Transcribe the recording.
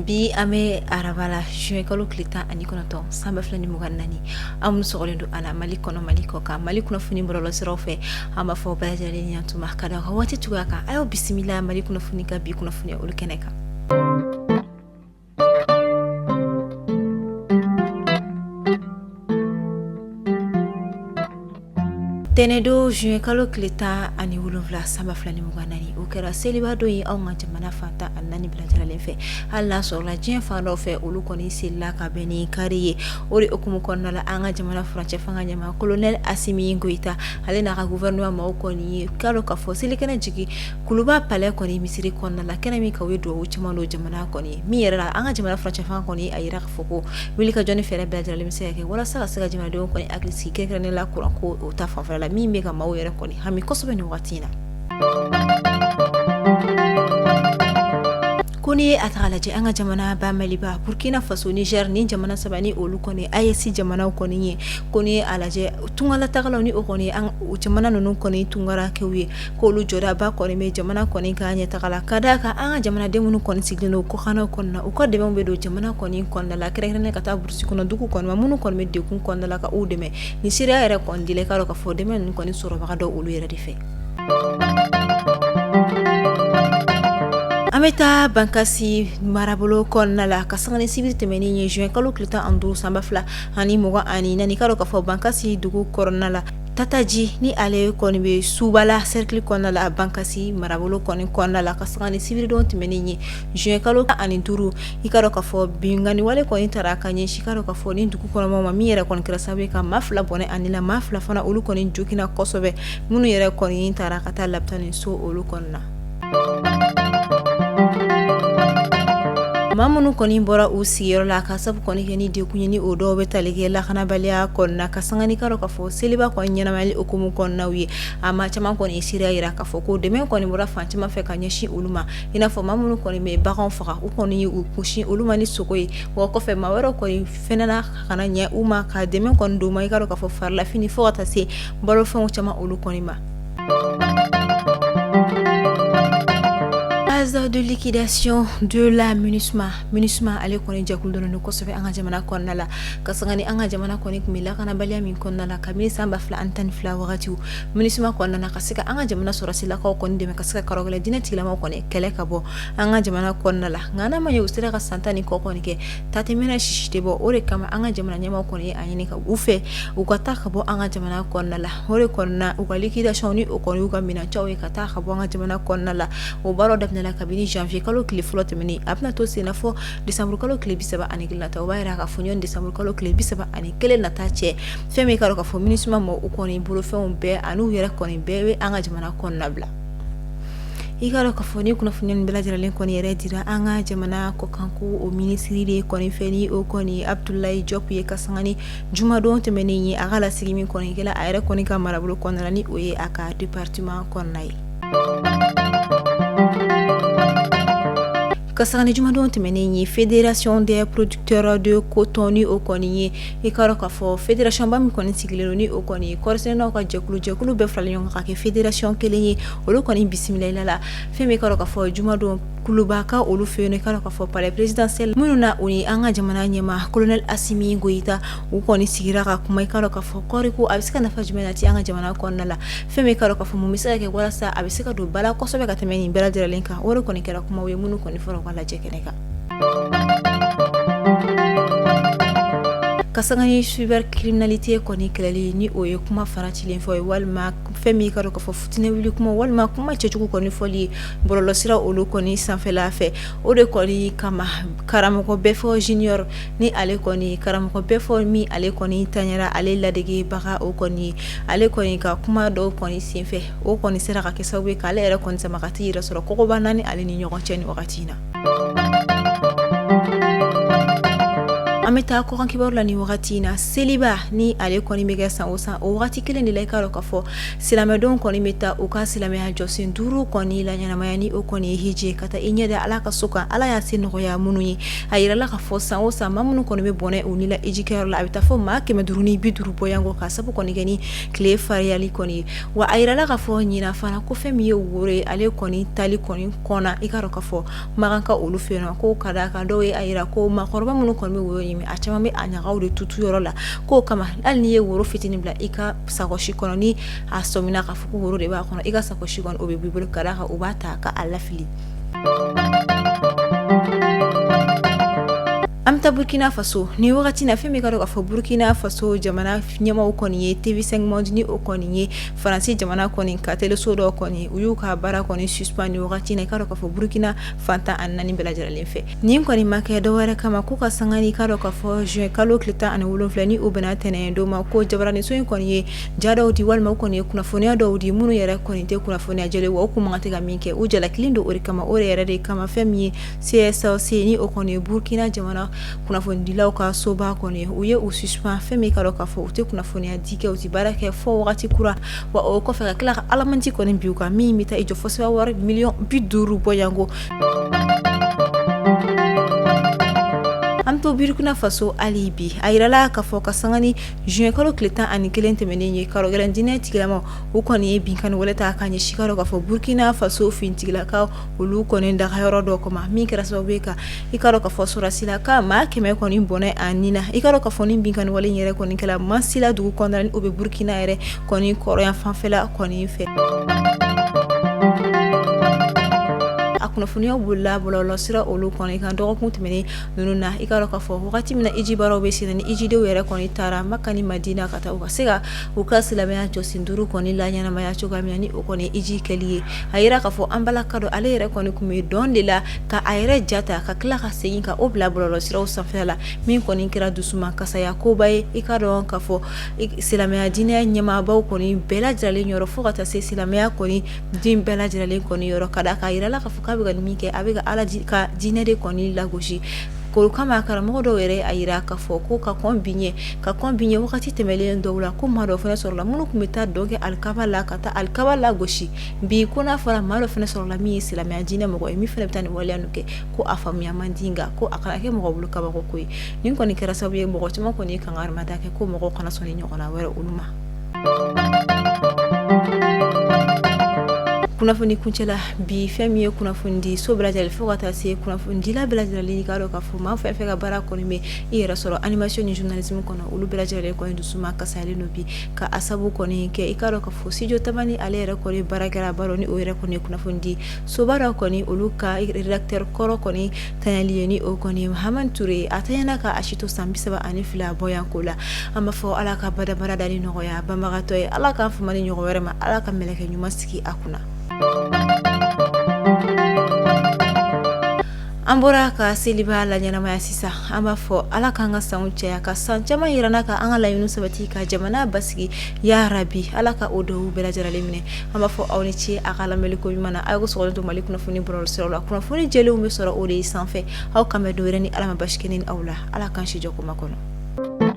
Bi an bɛ araba la, juin kalo tile 19 san 2024. Aw minnu sɔgɔlen don an na Mali kɔnɔ, Mali kɔ kan, Mali kunnafoni bɔlɔlɔsiraw fɛ, an b'a fɔ bɛɛ lajɛlen ɲantuma ka da aw ka waati cogoya kan. A y'aw bisimila Mali kunnafoni ka bi kunnafoni olu kɛnɛ kan. Tɛnɛndon juin kalo tile 17 san 2024, o kɛra seliba don ye anw ka jamana fan 14 bɛɛ lajɛlen fɛ. Hali n'a sɔrɔla diɲɛ fan dɔw fɛ, olu kɔni selila ka bɛn ni kari ye. O de hukumu kɔnɔna la, an ka jamana furancɛ fanga ɲɛmaa colonel Asimi Goyita, ale n'a ka gouvernement maaw kɔni ye k'a dɔn k'a fɔ selikɛnɛ jigin Kuluba palais kɔni misiri kɔnɔna la, kɛnɛ min kan u ye dugawu caman don jamana kɔni ye. Min yɛrɛ la, an ka jamana furancɛ fanga kɔni a jira k'a fɔ ko wuli ka jɔ ni fɛɛrɛ bɛɛ lajɛlen bɛ se ka kɛ walasa ka se ka jamanadenw kɔni hakili sigi, kɛrɛnkɛrɛnnen la kuranko o ta fanfɛla la, min bɛ ka maaw yɛrɛ kɔni hami kosɛbɛ nin waati in na. Ko n'i ye a ta lajɛ, an ka jamana ba Maliba, Burkina Faso, Niger, ni jamana saba ni olu kɔni AES jamanaw kɔni ye, ko n'i ye a lajɛ tungalatagalaw ni o kɔni jamana ninnu kɔni tungarakɛw ye, k'olu jɔdaba kɔni bɛ jamana kɔni ka ɲɛtaga la, ka d'a kan an ka jamanaden minnu kɔni sigilen don kɔkannaw kɔnɔna, u ka dɛmɛ bɛ don jamana kɔni kɔnɔna la, kɛrɛnkɛrɛnnen ka taa burusi kɔnɔ dugu kɔnɔ minnu kɔni bɛ degun kɔnɔna la, ka u dɛmɛ. Ni seereya yɛrɛ kɔni dila, k'a dɔn k'a fɔ dɛmɛ ninnu kɔni sɔrɔbaga dɔ olu yɛrɛ de fɛ. An bɛ taa Bankasi marabolo kɔnɔna la ka sanga ni sibiri tɛmɛnen ye, juin kalo tile 15 san 2024. K'a dɔn k'a fɔ Bankasi dugu kɔnɔna la, Tataji ni ale kɔni bɛ Subala cercle kɔnɔna la, Bankasi marabolo kɔni kɔnɔna la, ka sanga ni sibiridon tɛmɛnen ye, juin kalo 15, i k'a dɔn k'a fɔ binkanni wale kɔni taara ka ɲɛsin, k'a dɔn k'a fɔ ni dugu kɔnɔmaaw ma, min yɛrɛ kɔni kɛra sababu ye ka maa fila bɔnɛ a ni la, maa fila fana olu kɔni joginna kosɛbɛ, minnu yɛrɛ kɔni taara ka taa lapitani so olu kɔnɔna na. Maa minnu kɔni bɔra u sigiyɔrɔ la ka sabu kɔni kɛ ni degun ye, ni o dɔw bɛ tali kɛ lakanabaliya kɔnɔna, ka sanga ni k'a dɔn k'a fɔ seliba kɔni ɲɛnamayali hukumu kɔnɔnaw ye, a maa caman kɔni ye seereya jira k'a fɔ ko dɛmɛ kɔni bɔra fan caman fɛ ka ɲɛsin olu ma, i n'a fɔ maa minnu kɔni bɛ bagan faga, u kɔni ye u kunsin olu ma ni sogo ye. Wa kɔfɛ, maa wɛrɛw kɔni fana nana ka na ɲɛ u ma ka dɛmɛ kɔni don u ma, i k'a dɔn k'a fɔ farilafini fo ka taa se balofɛnw caman olu kɔni ma. Phase de liquidation de la MINUSMA. MINUSMA ale kɔni jɛkulu dɔnnen don kosɛbɛ an ka jamana kɔnɔna la, ka sanga ni an ka jamana kɔni tun bɛ lakanabaliya min kɔnɔna la kabini san 2012 wagatiw. MINUSMA kɔnɔna na ka se ka an ka jamana sɔrɔdasilakaw kɔni dɛmɛ ka se ka karɔgɛlɛn diinɛ tigilamaw kɔni kɛlɛ ka bɔ an ka jamana kɔnɔna la. Nka n'a ma ɲɛ u sera ka san tan ni kɔ kɔni kɛ, ta tɛ mɛnɛ sisi tɛ bɔ. O de kama an ka jamana ɲɛmaaw kɔni ye a ɲini ka u fɛ u ka taa ka bɔ an ka jamana kɔnɔna la. O de kɔnɔna u ka liquidation ni o kɔni y'u ka minɛncaw ye ka taa ka bɔ an ka jamana kɔnɔna la. O baaraw daminɛna kabini janvier kalo tile fɔlɔ tɛmɛnen, a bɛna to sen na fɔ décembre kalo tile 31 nata. O b'a jira k'a fɔ ɲɔni décembre kalo tile 31 nata cɛ, fɛn min k'a dɔn k'a fɔ MINUSMA maaw u kɔni bolofɛnw bɛɛ an'u yɛrɛ kɔni bɛɛ bɛ an ka jamana kɔnɔna bila. I k'a dɔn k'a fɔ ni kunnafoni bɛɛ lajɛlen kɔni yɛrɛ dira an ka jamana kɔkanko o minisiri de kɔni fɛ, ni o kɔni Abdoulaye Diop ye, ka sanga ni jumadon tɛmɛnen ye, a ka lasigi min kɔni kɛla a yɛrɛ kɔni ka marabolo kɔnɔna la, ni o ye a ka département kɔnɔna ye. Ka sanga ni jumadon tɛmɛnen ye, Fédération des producteurs de coton, ni o kɔni ye, i k'a dɔn k'a fɔ fédération ba min kɔni sigilen don, ni o kɔni ye kɔɔrisɛnɛnaw ka jɛkulu jɛkulu bɛɛ faralen ɲɔgɔn kan ka kɛ fédération kelen ye, olu kɔni bisimila la fɛn min k'a dɔn k'a fɔ jumadon Kulubakaw olu fɛ yen, i k'a dɔn k'a fɔ palais présidentiel minnu na, o ni an ka jamana ɲɛmaa colonel Asimi Goyita, u kɔni sigira ka kuma, i k'a dɔn k'a fɔ kɔɔriko a bɛ se ka nafa jumɛn nati an ka jamana kɔnɔna la, fɛn min k'a dɔn k'a fɔ mun bɛ se ka kɛ walasa a bɛ se ka don ba la kosɛbɛ ka tɛmɛ nin bɛɛ lajɛlen kan. O de kɔni kɛra kumaw ye minnu kɔni fɔra u ka lajɛ kɛnɛ kan. Ka sanga ni cybercriminalité kɔni kɛlɛli, ni o ye kuma faracilen fɔ ye, walima fɛn min k'a dɔn k'a fɔ fitinɛ wuli kuma, walima kuma cɛjugu kɔni fɔli ye bɔlɔlɔsira olu kɔni sanfɛla fɛ, o de kɔni kama karamɔgɔ Bɛfɔ Junior, ni ale kɔni karamɔgɔ Bɛfɔ min ale kɔni tanyara, ale ladegebaga o kɔni ye, ale kɔni ka kuma dɔw kɔni senfɛ, o kɔni sera ka kɛ sababu ye k'ale yɛrɛ kɔni sama ka t'i yɛrɛ sɔrɔ kogoba naani ale ni ɲɔgɔn cɛ ni wagati in na. An bɛ taa kɔkan kibaru la ni wagati in na. Seliba ni ale kɔni bɛ kɛ san o san, o wagati kelen de la, i k'a dɔn k'a fɔ silamɛdenw kɔni bɛ taa u ka silamɛya jɔsen 5 kɔni la ɲɛnamaya, ni o kɔni ye hiji ye, ka taa i ɲɛ da Ala ka so kan, Ala y'a se nɔgɔya minnu ye. A yirala k'a fɔ san o san, maa minnu kɔni bɛ bɔnɛ u ni la hijikɛyɔrɔ la, a bɛ taa fɔ maa 550 bɔyanko, ka sabu kɔni kɛ ni tile fariyali kɔni ye. Wa a yirala k'a fɔ ɲinan fana, ko fɛn min ye woro ye, ale kɔni tali kɔni kɔnna, i k'a dɔn k'a fɔ Makan ka olu fɛ yen, ko ka d'a kan dɔw ye a yira ko maakɔrɔba minnu kɔni bɛ woro ɲimi, a caman bɛ a ɲagaw de tutu yɔrɔ la, k'o kama hali n'i ye woro fitinin bila i ka sakɔsi kɔnɔ, ni a sɔmina k'a fɔ ko woro de b'a kɔnɔ i ka sakɔsi kɔnɔ, o bɛ b'i bolo, ka d'a kan u b'a ta ka a lafili. An bɛ taa Burkina Faso ni wagati na. Fɛn min ka dɔn k'a fɔ Burkina Faso jamana ɲɛmaaw kɔni ye TV5 Monde, ni o kɔni ye Faransi jamana kɔni ka teleso dɔ kɔni, u y'u ka baara kɔni suspend ni wagati na, i k'a dɔn k'a fɔ Burkina fan 14 bɛɛ lajɛlen fɛ. Nin kɔni ma kɛ dɔwɛrɛ kama ko ka sanga i k'a dɔn k'a fɔ juin kalo tile 17, ni o bɛnna tɛnɛn don ma, ko jabaraninso in kɔni ye ja dɔw di walima u kɔni ye kunnafoniya dɔw di minnu yɛrɛ kɔni tɛ kunnafoniya jɛlen, wa u kun man kan tɛ ka min kɛ, u jalakilen don o de kama. O de yɛrɛ de kama, fɛn min ye CSC, ni o kɔni ye Burkina jamana kunnafonidilaw ka soba kɔni, u ye u suspend. Fɛn min ka dɔn k'a fɔ u tɛ kunnafoniya di kɛ, u tɛ baara kɛ fɔ wagati kura. Wa o kɔfɛ, ka tila ka alamandi kɔni bin u kan min bɛ taa i jɔ fo sefa wari miliyɔn 50 bɔyanko. An to Burkina Faso hali bi, a yirala k'a fɔ ka sanga ni juin kalo tile 11 tɛmɛnen ye, karogɛlɛn diinɛ tigilamaw, u kɔni ye binkanni wale ta ka ɲɛsin ka dɔn k'a fɔ Burkina Faso finitigilakaw olu kɔni dagayɔrɔ dɔ kɔma, min kɛra sababu ye ka i k'a dɔn k'a fɔ sɔrɔdasilaka maa 100 kɔni bɔnɛ a ni na. I k'a dɔn k'a fɔ ni binkanni wale yɛrɛ kɔni kɛla Mansila dugu kɔnɔna, ni o bɛ Burkina yɛrɛ kɔni kɔrɔn fanfɛla kɔni fɛ. A kunnafoniyaw bolila bɔlɔlɔsira olu kɔni kan dɔgɔkun tɛmɛnen ninnu na. I k'a dɔn k'a fɔ wagati min na hiji baaraw bɛ sen na, ni hijidenw yɛrɛ kɔni taara Maka ni Madina ka taa u ka se ka u ka silamɛya jɔsen 5 kɔni la ɲɛnamaya cogoya min na, ni o kɔni hiji kɛli ye. A yira k'a fɔ an balaka dɔ, ale yɛrɛ kɔni tun bɛ dɔn de la ka a yɛrɛ ja ta ka tila ka segin ka o bila bɔlɔlɔsiraw sanfɛ la, min kɔni kɛra dusuma kasaya koba ye, i k'a dɔn k'a fɔ silamɛya diinɛ ɲɛmaabaw kɔni bɛɛ lajɛlen yɔrɔ, fo ka taa se silamɛya kɔni den bɛɛ lajɛlen kɔni yɔrɔ, ka d'a kan a yirala k'a fɔ k'a bɛ ka min kɛ, a bɛ ka Ala ka diinɛ de kɔni lagosi. K'o kama, karamɔgɔ dɔw yɛrɛ a yira k'a fɔ ko ka kɔn bi ɲɛ, ka kɔn bi ɲɛ wagati tɛmɛlen dɔw la, ko maa dɔ fana sɔrɔla minnu tun bɛ taa dɔn kɛ alikaba la, ka taa alikaba lagosi. Bi ko n'a fɔra maa dɔ fana sɔrɔla min ye silamɛya diinɛ mɔgɔ ye, min fana bɛ taa nin waleya ninnu kɛ, ko a faamuya man di, nka ko a kana kɛ mɔgɔ bolo kabako ko ye. Nin kɔni kɛra sababu ye mɔgɔ caman kɔni ye kangarimada kɛ ko mɔgɔw kana sɔn nin ɲɔgɔnna wɛrɛ olu ma. Kunnafoni kuncɛ la bi, fɛn min ye kunnafonidi so bɛɛ lajɛlen, fo ka taa se kunnafonidila bɛɛ lajɛlen, k'a dɔn k'a fɔ maa fɛn fɛn ka baara kɔni bɛ i yɛrɛ sɔrɔ animation ni journalisme kɔnɔ, olu bɛɛ lajɛlen kɔni dusu ma kasalen don bi, ka a sabu kɔni kɛ i k'a dɔn k'a fɔ Studio Tamani, ale yɛrɛ kɔni baarakɛla ba dɔ, ni o yɛrɛ kɔni ye kunnafonidi soba dɔ kɔni olu ka rédacteur kɔrɔ kɔni tanyali ye, ni o kɔni ye Mahamani Ture. A tanyana ka a si to san 32 bɔyanko la. An b'a fɔ Ala ka badabada dali nɔgɔya banbagatɔ ye, Ala k'an fama ni ɲɔgɔn wɛrɛ ma, Ala ka mɛlɛkɛ ɲuman sigi a kunna. An bɔra ka seliba la ɲɛnamaya sisan, an b'a fɔ Ala k'an ka sanw caya, ka san caman yira an na, ka an ka laɲini sabati, ka jamana basigi. Ya rabi, Ala ka o dugawu bɛɛ lajɛlen minɛ. An b'a fɔ aw ni ce a ka lamɛnli ko ɲuman na. Aw ko sɔgɔlen to Mali kunnafoni bɔlɔlɔsiraw la, kunnafoni jɛlenw bɛ sɔrɔ o de sanfɛ. Aw k'an bɛn don wɛrɛ ni Ala ma basi kɛ ne ni aw la. Ala k'an si jɔ ko makɔnɔ.